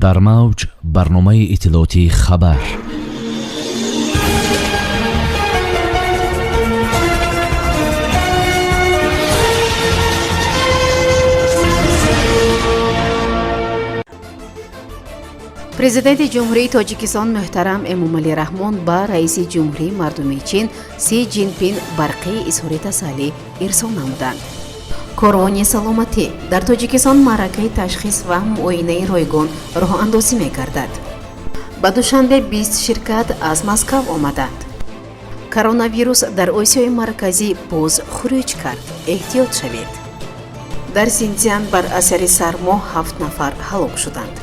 Дар мавҷ барномаи иттилоотии «Хабар». Президенти Ҷумҳурии Тоҷикистон муҳтарам Эмомалӣ Раҳмон ба раиси Ҷумҳурии Мардумии Чин Си Ҷинпин барқии изҳори тасаллӣ ирсол намуданд. Корвони саломатӣ: дар Тоҷикистон маъракаи ташхис ва муоинаи ройгон роҳандозӣ мегардад. Ба Душанбе 20 ширкат аз Москав омаданд. Коронавирус дар Осиёи Марказӣ боз хуруҷ кард, эҳтиёт шавед. Дар Синцзян бар асари сармо ҳафт нафар ҳалок шуданд.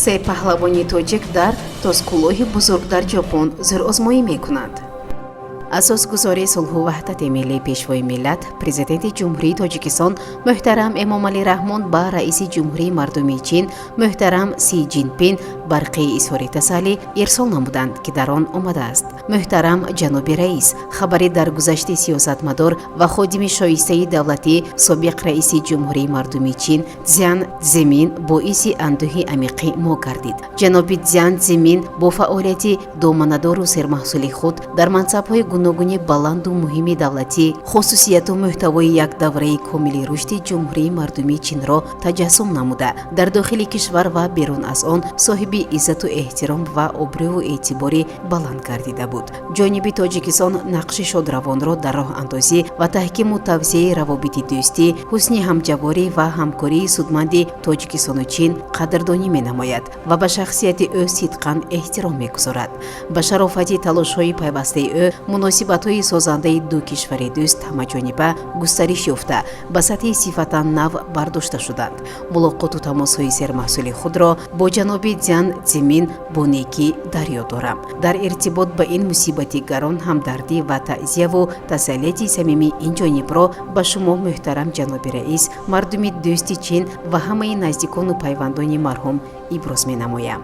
Се паҳлавони тоҷик дар Тоскулоҳи бузург дар Ҷопон зӯрозмоӣ мекунанд. Асосгузори сулҳу ваҳдати миллӣ, Пешвои миллат, Президенти Ҷумҳурии Тоҷикистон муҳтарам Эмомалӣ Раҳмон ба раиси Ҷумҳурии Мардумии Чин муҳтарам Си Ҷинпин барқии изҳори тасаллӣ ирсол намуданд, ки дар он омадааст: Муҳтарам ҷаноби раис, хабари даргузашти сиёсатмадор ва ходими шоистаи давлатӣ, собиқ раиси Ҷумҳурии Мардумии Чин Дзян Зимин боиси андӯҳи амиқи мо гардид. Ҷаноби Дзян Зимин бо фаъолияти доманадору сермаҳсули худ дар мансабҳои гуногуни баланду муҳими давлатӣ хусусияту мӯҳтавои як давраи комили рушди Ҷумҳурии Мардумии Чинро таҷассум намуда, дар дохили кишвар ва берун аз он соҳиби иззату эҳтиром ва обрӯву эътибори баланд гардида буд. Ҷониби Тоҷикистон нақши шодравонро дар роҳандозӣ ва таҳкиму тавсеаи равобити дӯстӣ, ҳусни ҳамҷаворӣ ва ҳамкории судманди Тоҷикистону Чин қадрдонӣ менамояд ва ба шахсияти ӯ сидқан эҳтиром мегузорад. Ба шарофати талошҳои пайвастаи ӯ муносибатҳои созандаи ду кишвари дӯст ҳамаҷониба густариш ёфта, ба сатҳи сифатан нав бардошта шуданд. Мулоқоту тамосҳои сермаҳсули худро бо ҷаноби Дзян Зимин бо некӣ дар ёд дорам. Дар иртибот ба ин мусибати гарон ҳамдардӣ ва таъзияву тасаллияти самимии ин ҷонибро ба шумо, муҳтарам ҷаноби раис, мардуми дӯсти Чин ва ҳамаи наздикону пайвандони марҳум иброз менамоям.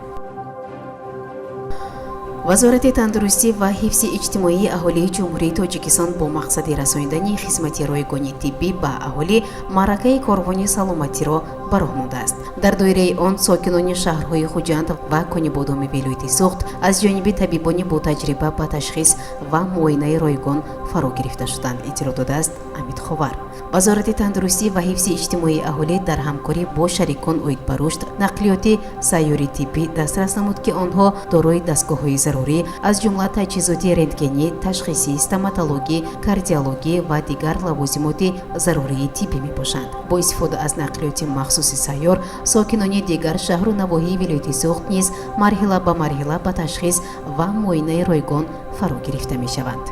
Вазорати тандурустӣ ва ҳифзи иҷтимоии аҳолии Ҷумҳурии Тоҷикистон бо мақсади расонидани хизмати ройгони тиббӣ ба аҳолӣ маъракаи корвони саломатиро ба роҳ мондааст. Дар доираи он сокинони шаҳрҳои Хуҷанд ва Конибодоми вилояти Суғд аз ҷониби табибони ботаҷриба ба ташхис ва муоинаи ройгон фаро гирифта шуданд, иттилоъ додааст Амид Ховар. Вазорати тандурустӣ ва ҳифзи иҷтимоии аҳолӣ дар ҳамкорӣ бо шарикон оид ба рушд нақлиёти сайёри тиббӣ дастрас намуд, ки онҳо дорои дастгоҳҳои зарурӣ, аз ҷумла таҷҳизоти рентгенӣ, ташхисӣ, стоматологӣ, кардиологӣ ва дигар лавозимоти зарурии тиббӣ мебошанд. Бо истифода аз нақлиёти махсуси сайёр сокинони дигар шаҳру навоҳии вилояти Суғд низ марҳила ба марҳила ба ташхис ва муоинаи ройгон фаро гирифта мешаванд.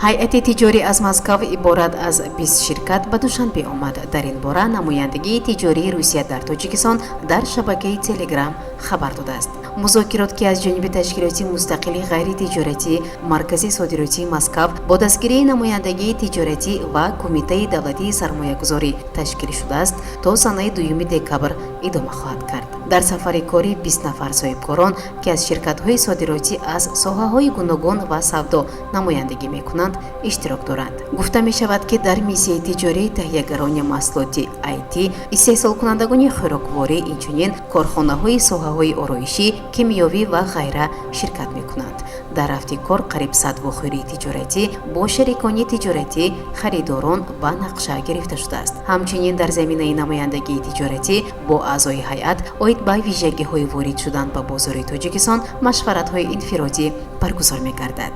Ҳайати тиҷорӣ аз Москав иборат аз 20 ширкат ба Душанбе омад. Дар ин бора намояндагии тиҷории Русия дар Тоҷикистон дар шабакаи Телеграм хабар додааст. Музокирот, ки аз ҷониби ташкилоти мустақили ғайритиҷоратӣ Маркази содиротии Москав бо дастгирии намояндагии тиҷоратӣ ва Кумитаи давлатии сармоягузорӣ ташкил шудааст, то санаи 2 декабр идома хоҳад кард. Дар сафари корӣ 20 нафар соҳибкорон, ки аз ширкатҳои содиротӣ аз соҳаҳои гуногун ва савдо намояндагӣ мекунанд, иштирок доранд. Гуфта мешавад, ки дар миссияи тиҷорӣ таҳиягарони маҳсулоти IT, истеҳсолкунандагони хӯрокворӣ, инчунин корхонаҳои соҳаҳои ороишӣ, кимиёвӣ ва ғайра ширкат мекунанд. Дар рафти кор қариб 100 вохӯрии тиҷоратӣ бо шарикони тиҷоратӣ, харидорон ба нақша гирифта шудааст. Ҳамчунин дар заминаи намояндагии тиҷоратӣ бо аъзои ҳайат оид ба вижагиҳои ворид шудан ба бозори Тоҷикистон машваратҳои инфиродӣ баргузор мегардад.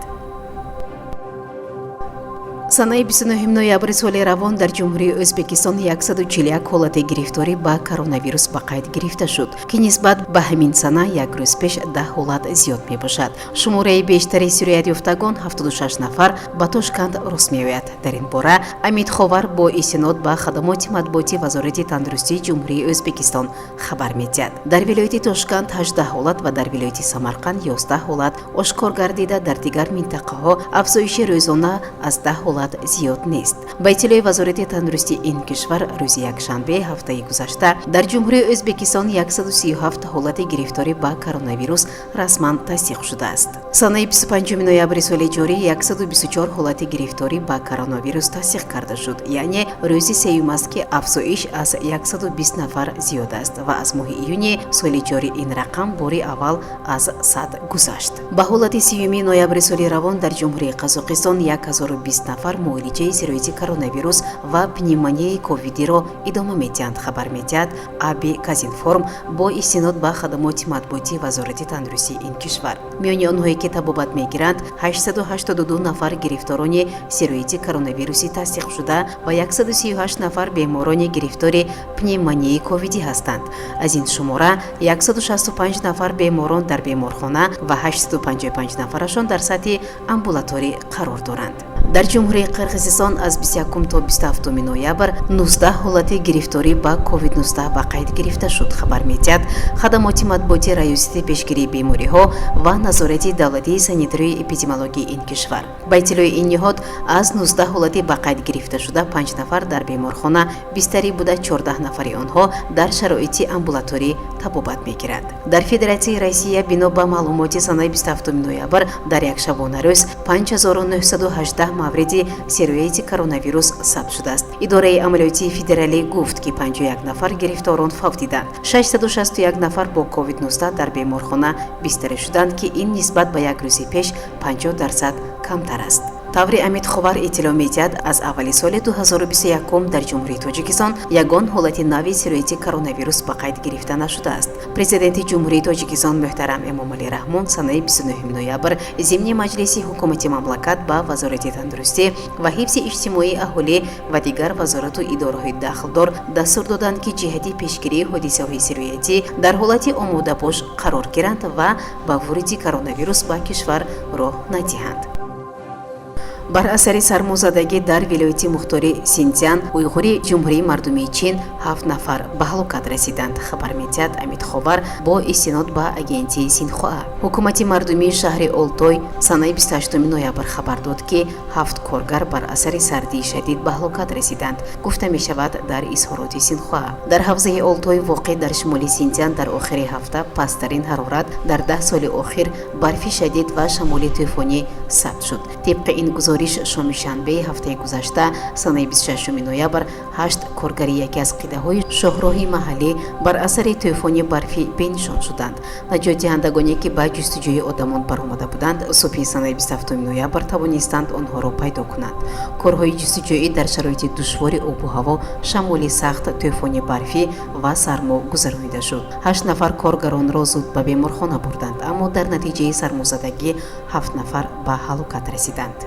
Санаи 29 ноябри соли равон дар Ҷумҳурии Ӯзбекистон 141 ҳолати гирифторӣ ба коронавирус ба қайд гирифта шуд, ки нисбат ба ҳамин сана як рӯз пеш 10 ҳолат зиёд мебошад. Шумораи бештари сироятёфтагон, 76 нафар, ба Тошканд рост меояд. Дар ин бора Амид Ховар бо истинод ба хадамоти матбуоти Вазорати тандурустии Ҷумҳурии Ӯзбекистон хабар медиҳад. Дар вилояти Тошканд 18 ҳолат ва дар вилояти Самарқанд 11 ҳолат ошкор гардида, дар дигар минтақаҳо афзоиши рӯзона аз 10 ҳолат ҳолат зиёд нест. Ба иттилои Вазорати тандурустии ин кишвар, рӯзи якшанбе ҳафтаи гузашта дар Ҷумҳурии Ӯзбекистон 137 ҳолати гирифторӣ ба коронавирус расман тасдиқ шудааст. Санаи 25 ноябри соли ҷорӣ 124 ҳолати гирифторӣ ба коронавирус тасдиқ карда шуд, яъне рӯзи сеюм аст, ки афзоиш аз 120 нафар зиёд аст ва аз моҳи июни соли ҷорӣ ин рақам бори аввал аз 100 гузашт. Ба ҳолати 30 ноябри соли равон дар Ҷумҳурии Қазоқистон 1020 нафар муолиҷаи сирояти коронавирус ва пневмонияи ковидиро идома медиҳанд, хабар медиҳад АБ Казинформ бо истинод ба хадамоти матбуотии Вазорати тандурустии ин кишвар. Миёни онҳое, ки табобат мегиранд, 882 нафар гирифторони сирояти коронавируси тасдиқшуда ва 138 нафар беморони гирифтори пневмонияи ковидӣ ҳастанд. Аз ин шумора 165 нафар беморон дар беморхона ва 855 нафарашон дар сатҳи амбулаторӣ қарор доранд. Дар Ҷумҳурии Қирғизистон аз 21 то 27 ноябр 19 ҳолати гирифторӣ ба COVID-19 ба қайд гирифта шуд, хабар медиҳад хадамоти матбуоти Раёсати пешгирии бемориҳо ва назорати давлатии санитарию эпидемиологии ин кишвар. Ба иттилои ин ниҳод, аз 19 ҳолати ба қайд гирифташуда 5 нафар дар беморхона бистарӣ буда, 14 нафари онҳо дар шароити амбулаторӣ табобат мегиранд. Дар Федератсияи Россия, бино ба маълумоти санаи 27 ноябр, дар як шабонарӯз 5918 мавриди сирояти коронавирус сабт шудааст. Идораи амалиётии федералӣ гуфт, ки 51 нафар гирифторон фавтиданд, 661 нафар бо COVID-19 дар беморхона бистарӣ шуданд, ки ин нисбат ба як рӯзи пеш 50% камтар аст. Тавре Амид Ховар иттилоъ медиҳад, аз аввали соли 2021 дар Ҷумҳурии Тоҷикистон ягон ҳолати нави сирояти коронавирус ба қайд гирифта нашудааст. Президенти Ҷумҳурии Тоҷикистон муҳтарам Эмомалӣ Раҳмон санаи 29 ноябр зимни маҷлиси ҳукумати мамлакат ба Вазорати тандурустӣ ва ҳифзи иҷтимоии аҳолӣ ва дигар вазорату идораҳои дахлдор дастур доданд, ки ҷиҳати пешгирии ҳодисаҳои сироятӣ дар ҳолати омодабош қарор гиранд ва ба вуруди коронавирус ба кишвар роҳ надиҳанд. Бар асари сармозадагӣ дар вилояти мухтори Синцзян Уйғури Ҷумҳурии Мардумии Чин ҳафт нафар ба ҳалокат расиданд, хабар медиҳад Амид Ховар бо истинод ба агентии Синхуа. Ҳукумати мардумии шаҳри Олтой санаи 28 ноябр хабар дод, ки ҳафт коргар бар асари сардии шадид ба ҳалокат расиданд, гуфта мешавад дар изҳороти Синхуа. Дар ҳавзаи Олтой, воқеъ дар шимоли Синцзян, дар охири ҳафта пасттарин ҳарорат дар 10 соли охир, барфи шадид ва шамоли тӯфонӣ сабт шуд. Тибқи ин гузориш, шоми шанбеи ҳафтаи гузашта, санаи 26 ноябр, ҳашт коргари яке аз қитъаҳои шоҳроҳи маҳаллӣ бар асари тӯфони барфӣ бенишон шуданд. Наҷотдиҳандагоне, ки ба ҷустуҷӯи одамон баромада буданд, субҳи санаи 27 ноябр тавонистанд онҳоро пайдо кунанд. Корҳои ҷустуҷӯӣ дар шароити душвори обу ҳаво, шамоли сахт, тӯфони барфӣ ва сармо гузаронида шуд. Ҳашт нафар коргаронро зуд ба беморхона бурданд, аммо дар натиҷаи сармозадагӣ ҳафт нафар ба ҳалокат расиданд.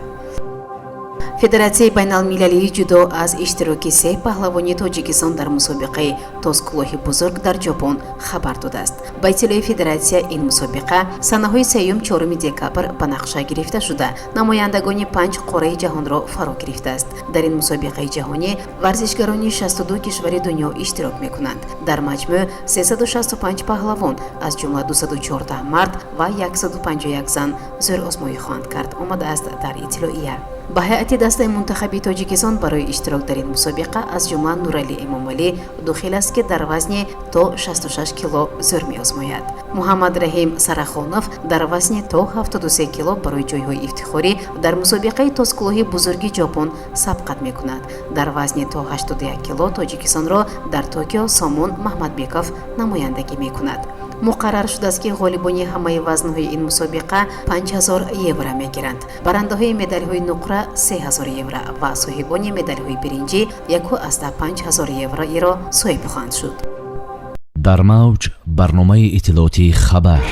Федератсияи байналмилалии ҷудо аз иштироки се паҳлавони Тоҷикистон дар мусобиқаи Тоскулоҳи бузург дар Ҷопон хабар додааст. Ба иттилои федератсия, ин мусобиқа санаҳои 3-юм, 4 декабр ба нақша гирифта шуда, намояндагони панҷ қораи ҷаҳонро фаро гирифтааст. Дар ин мусобиқаи ҷаҳонӣ варзишгарони 62 кишвари дунё иштирок мекунанд. Дар маҷмӯъ 365 паҳлавон, аз ҷумла 214 мард ва 151 зан зӯрозмоӣ хоҳанд кард, омадааст дар иттилоия. Ба ҳайати дастаи мунтахаби Тоҷикистон барои иштирок дар ин мусобиқа аз ҷумла Нуралӣ Эмомалӣ дохил аст, ки дар вазни то 66 кило зӯр меозмояд. Муҳаммад Раҳим Сарахонов дар вазни то 73 кило барои ҷойҳои ифтихорӣ дар мусобиқаи Тоскулоҳи бузурги Ҷопон сабқат мекунад. Дар вазни то 81 кило Тоҷикистонро дар Токио Сомон Маҳмадбеков намояндагӣ мекунад. Муқаррар шудааст, ки ғолибони ҳамаи вазнҳои ин мусобиқа 5000 евро мегиранд, барандаҳои медалҳои нуқра 3000 евро ва соҳибони медалҳои биринҷӣ 1,5 ҳазор евроиро соҳиб хоҳанд шуд. Дар мавҷ барномаи иттилоотии «Хабар».